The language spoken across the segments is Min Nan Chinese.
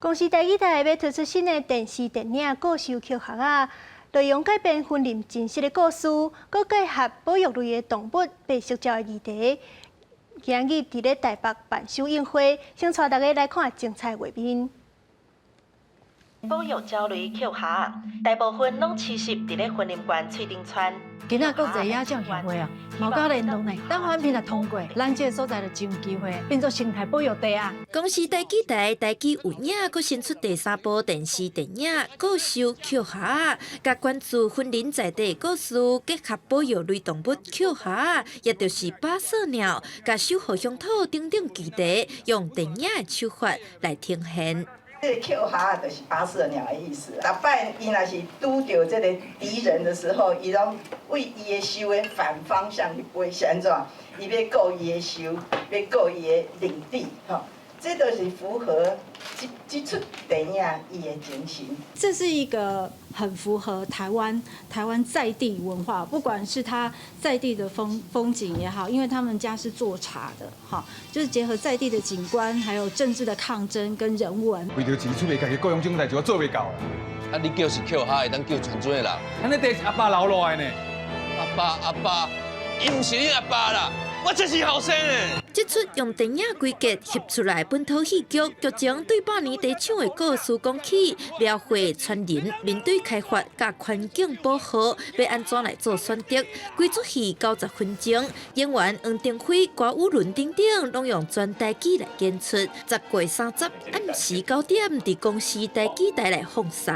公視台語台欲推出新的電視電影故事抾箬仔，內容改編雲林真實的故事，閣結合保育類的動物白色鳥的議題。今日佇咧台北辦首映會，先帶大家來看精彩畫面。保育鳥類抾箬仔，大部分攏棲息佇咧雲林縣翠頂村。今仔國際野鳥協會啊，嘛有佮聯絡呢。等環評若通過，咱這个所在就真有機會變做生態保育地啊。公視台語台台語有影，閣新出第三部電視電影《故事抾箬仔》，共關注雲林在地故事，結合保育類動物抾箬仔，也就是八色鳥，共守護鄉土等等議題，用電影的手法來呈現。這個抾箬仔就是八色鳥的意思。逐擺伊若是拄著這個敵人的時候，伊攏為伊的鰍的反方向去飛，是按怎？伊欲顧伊的鰍，欲顧伊的領地，吼，這都是符合這這齣電影伊的精神。這是一個很符合台灣在地文化，不管是他在地的風景也好，因為他們家是做茶的，哈，就是結合在地的景觀，還有政治的抗爭跟人文。為著錢出賣家己高雄種代誌，我做袂到啦。啊，你叫是抾箬仔，會當救全村的人。咱這地是阿爸留落來呢。阿爸阿爸，伊毋是你阿爸啦，我才是後生的。這齣用電影規格翕出來本土戲劇，劇情對百年茶廠的故事講起，描繪村人面對開發佮環境保護，欲按怎來做選擇。規齣戲90分鐘，演員黃庭輝、郭雨倫等等，攏用全台語來演出。10月30暗時9點，佇公視台語台來放送。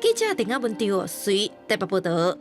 記者鄧亞文、張岳穗台北報道。